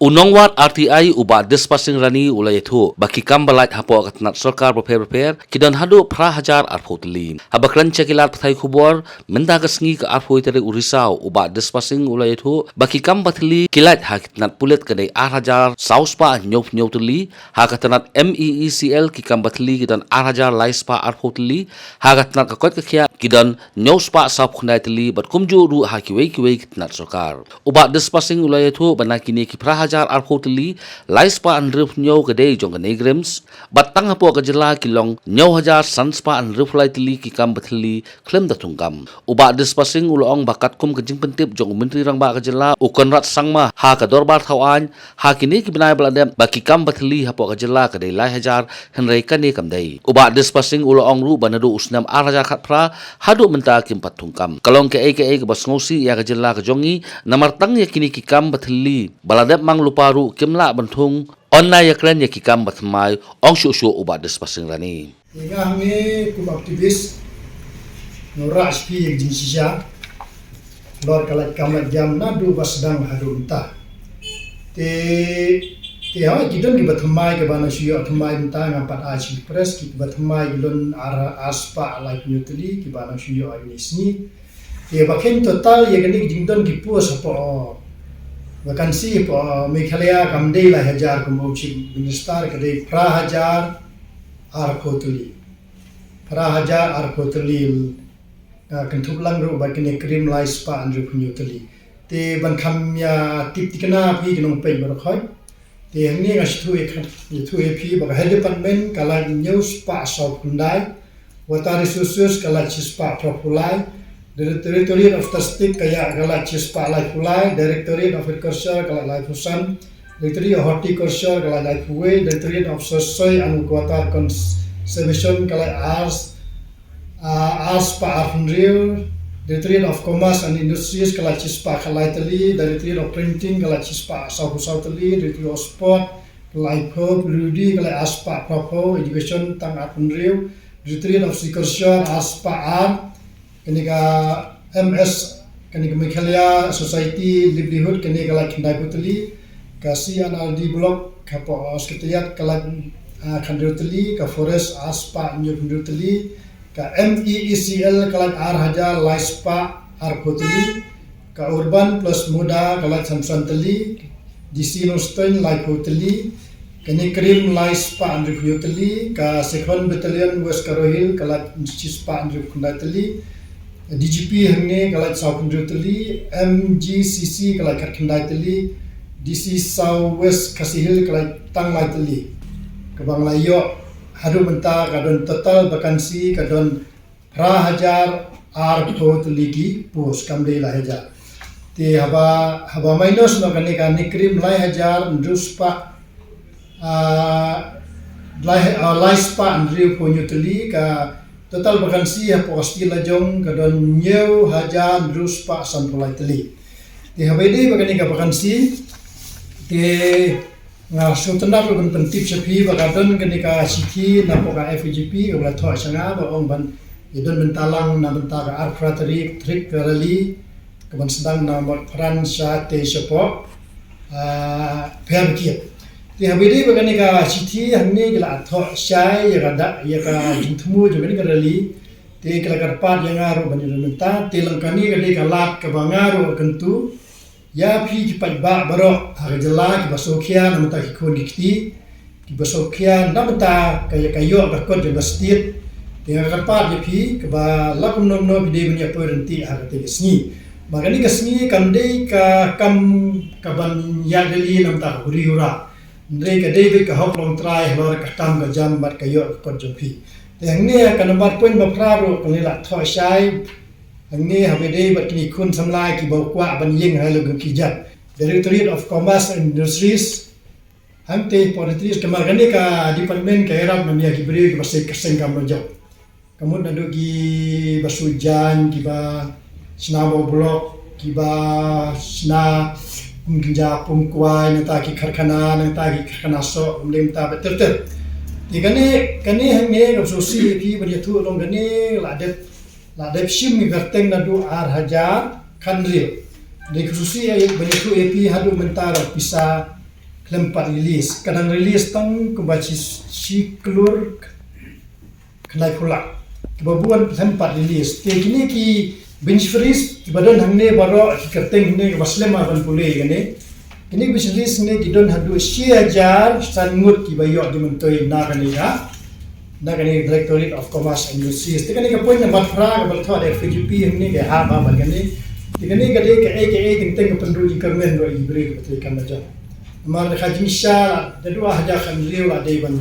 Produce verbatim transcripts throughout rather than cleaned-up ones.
U nongwad R T I u Bah Dispasing Rani u la ïathuh ba ki kam ba lait hapoh ka tnat sorkar bapher bapher ki don haduh phra hajar arphew tylli. Haba kren sha ki lad pathai khubor mynta ka sngi ka arphew tarik u Risaw, u Bah Dispasing u la ïathuh ba ki kam ba thylli ki lait ha ki tnat pulit ka dei ar hajar saw spah hynñiew phew hynñiew tylli, ha ka tnat M E E C L ki kam ba thylli ki don ar hajar lai spah arphew tylli, ha ka tnat ka koit ka khiah ki don hynñiew spah saw phew khyndai tylli bad kumjuh ruh ha kiwei kiwei ki tnat sorkar. U Bah Dispasing u la ïathuh ba na kine ki phra hajar arphew tylli, lai spah hynriew phew hynñiew ka dei jong ka NEIGRIHMS, bad tang hapoh ka jylla ki long hynñiew hajar san spah hynriew phew lai tylli ki kam ba thylli khlem da thungkam. U Bah Dispasing u la ong ba katkum ka jingpyntip jong u Myntri Rangbah ka jylla u Conrad Sangma ha ka dorbar thaw aiñ, ha kine ki bnai ba la dep ba ki kam ba thylli hapoh ka jylla ka dei lai hajar, hynrei kane kam dei. U Bah Dispasing u la ong ruh ba naduh u snem ar hajar khatphra haduh mynta kim pat thungkam. Ka long kaei kaei kaba sngewsih ïa ka jylla ka jong ngi, namar tang ïa kine ki kam ba thylli ba la dep mang lypa ruh kim lah ban thung. Ynda ïakren ïa ki kam ba thymmai, ong shuh shuh u Bah Dispasing Rani. Ïa nga hangne kum activist, nga rah sha phi ïa ka jingshisha. Halor ka lait kam lait jam naduh ba sdang haduh mynta. Te, te hooid ki don kiba thymmai, kiba nang shu ïoh thymmai mynta, ngam pat ai sha ki press, kiba thymmai ki don ar, ar spah laiphew hynñiew tylli, kiba nang shu ïoh ha kine ki sngi. Te ba kheiñ total ïa kane ka jingdon ki post hapoh, vacancy hapoh Meghalaya kam dei lai hajar kum u Chief Minister, ka dei phra hajar arphew tylli. Phra hajar arphew tylli, ah, kynthup lang ruh bad kine cream lai spah hynriew phew hynñiew tylli. Te ban kham ïa tip thikna phi ki nongpeit baroh khoit. Te hangne nga shu ïathuh ïa phi ba ka Health Department ka lait hynñiew spah saw phew khyndai, Water Resources ka lait shi spah phra phew lai, Directorate of Statistics ka ïa ka lait shi spah laiphew lai, Directorate of Agriculture ka lait laiphew san, Directorate of Horticulture ka lait laiphew wei, Directorate of Soil and Water Conservation ka lait ar, ah, ar spah arphew hynriew, Directorate of Commerce and Industries ka lait shi spah khatlai tylli, Directorate of Printing ka lait shi spah sawphew saw tylli, Directorate of Sport ka lait laiphew, P W D ka lait ar spah phraphew, Education tang arphew hynriew, Directorate of Agriculture ar spah ar, kane ka M S, kane ka Meghalaya Society Livelihood, kane ka lait khyndai phew tylli, ka C and R D Block, ka po-, Secretariat ka lait, ah, khyndai tylli, ka Forest ar spah hynñiew phew hynriew tylli, ka M E E C L ka lait ar hajar lai spah arphew tylli, ka Urban plus MUDA ka lait san phew san tylli, D C Nongstoiñ laiphew tylli, ka NEIGRIHMS lai spah hynriew phew hynñiew tylli, ka Second Battalion West Garo Hills ka lait shi spah hynriew phew khyndai tylli, D G P hangne ka lait saw phew hynriew tylli, M G C C ka lait khatkhyndai tylli, D C South West Khasi Hills ka lait tang lai tylli. Kaba nga la ïoh haduh mynta ka don total vacancy ka don phra hajar arphew tylli ki post, kam dei lai hajar. Te haba, haba minus noh kane ka NEIGRIHMS lai hajar hynriew spah, ah, lai, ah, lai spah hynriew phew hynñiew tylli, ka total vacancy hapoh ka state la jong ka don hynñiew hajar hynriew spah sanphew lai tylli. Te haba ïadei bad kane ka vacancy, te nga sngewtynnat ruh ban pyntip sha phi ba ka don kane ka shithi napoh ka F A G P kaba la thoh sha nga ba ong ban ïadon bynta lang na bynta ka arphew phra tarik, tarik ka rally, kaban sdang na Motphran shatei shapoh, ah, Pyrkhat. Te haba ïadei bad kane ka shithi hangne ki la thoh shai ïa ka dak, ïa ka jingthmu jong kane ka rally. Te ki la kyrpad ïa nga ruh ban ïadon bynta, te lang kane ka dei ka lad kaba nga ruh kyntu ïa phi ki paidbah baroh ha ka jylla kiba sngewkhia na bynta ki khun ki kti, kiba sngewkhia na bynta ka, ka ïoh ka kot jong ka state. Te nga kyrpad ïa phi kaba la kumno kumno phi dei ban ïa poi ryntih ha katei ka sngi. Ba kane ka sngi kam dei ka kam kaban ïa rally na bynta ka huri hura. Hynrei ka dei beit ka hok longtrai halor ka kam ka jam bad ka ïoh ka kot jong phi. Te hangne ka nambar point ba phra ruh ka la thoh shai. Hangne haba ïadei bad kine ki khun samla kiba kwah ban ïeng ha la ki jait. Directorate of Commerce and Industries. Hangtei hapoh Directorate, namar kane ka department ka ïarap na ïa ki briew kiba seng, ka seng kam la jop. Ka mut naduh kiba suh jaiñ, kiba shna bawblock, kiba shna pung kynja pung kwai, nangta ki karkhana, nangta ki karkhana soh, ym dei mynta ba ter ter. Te kane, kane hangne ka sngewsih ïa phi ban ïathuh long kane la dep La dep shim ïa ka kyrteng naduh ar hajar khathynriew. Dei ka sngewsih ïa, ban ïathuh ïa phi haduh mynta ruh pisa khlem pat release. Ka dang release tang kumba shi, shi klur khyndai phew lak. Kiba bun khlem pat release. Te kine ki beneficiaries kiba don hangne baroh, ki kyrteng hangne kiba slem ban pule ïa kane. Kine ki beneficiaries hangne ki don haduh shi hajar san ngut kiba ïoh jingmyntoi na kane ka, na kane ka Directorate of Commerce and Industries. Te kane ka point number phra kaba thoh da F K G P hangne ka hap bha bad kane. Te kane ka dei kaei kaei kynthei ka pynduh jingkyrmen ruh ïa ki briew kiba trei kam la jong. Namar da ka jingshisha la, da dua hajar khathynriew la dei ban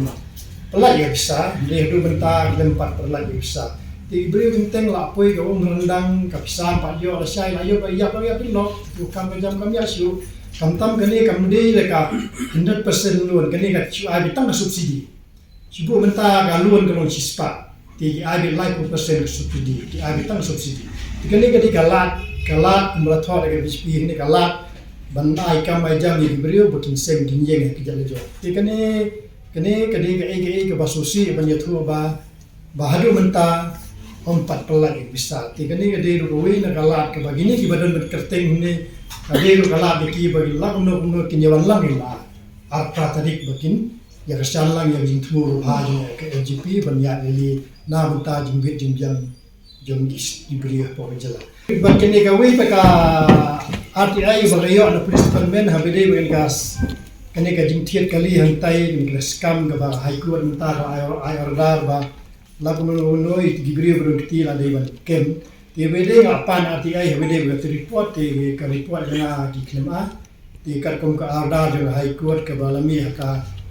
pyllait ïa ka pisa, hynrei haduh mynta khlem pat pyllait ïa ka pisa. Te ki briew kynthei la poi ka um ryndang, ka pisa pat ïoh, la shai la ïoh, la ïap la ïap pynlong, tu kam ka jam kam ïa shu. Khamtam kane kam dei la ka hundred percent loan, kane ka shu ai beit tang ka subsidy. Shu buh mynta ka loan ka long shispah. Te ki ai beit laiphew percent ka subsidy, ki ai beit tang subsidy. Te kane ka dei ka lad, ka lad kumba la thoh da ka B J P kane ka lad ban ai kam ai jam ïa ki briew ba kin seng kin ïeng ha ka jaka jong. Te kane, kane ka dei kaei kaei kaba sngewsih ban ïathuh ba, ba haduh mynta ym pat pyllait ïa ka pisa. Te kane ka dei ruh kawei na ka lad kaba kine kiba don bad kyrteng hangne, ka dei ruh ka lad ba kiba ki lad kumno kumno kin ïa wan lang ïa la ar phra tarik ba kin ïa kyrshan lang ïa ka jingthmu ruh ha jong ka L G P ban ïaid rally na bynta jingbit jingbiang jong ki briew hapoh ka jylla. Bad kane kawei pat ka R T I ba ka ïoh na Police Department ha ba dei ba ka, kane ka jingthied kali hangtai, kane ka scam kaba High Court mynta ka ai, ai order ba la kumno kumno ïa ki briew ba don kti la dei ban kem. Te ba dei nga pan R T I ha ba dei ba ka report, te ka report jong nga ki khlem ai. Te katkum ka order jong ka High Court kaba la mih ha ka,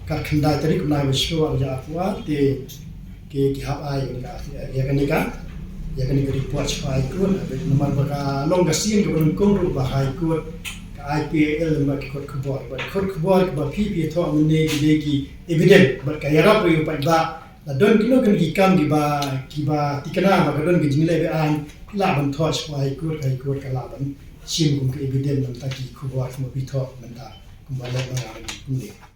ka khyndai tarik u bnai ba shu ar hajar arphew ar, te ki, ki hap ai ïa ka R T I, ïa kane ka, ïa kane ka report sha High Court. Namar ba ka long ka sien kaba nyngkong ruh ba High Court ka ai P I L lem bad ki kot khubor, bad kot khubor kaba phi phi thoh mynne ki dei ki evidence, bad ka ïarap ruh ïa u paidbah. La don kino kino ki kam kiba, kiba thikna ba ka don ka jingleh be-aiñ, lah ban thoh sha High Court, High Court ka lah ban shim kum ka evidence na bynta ki khubor kumba phi thoh mynta, kumba leh ma nga mynne.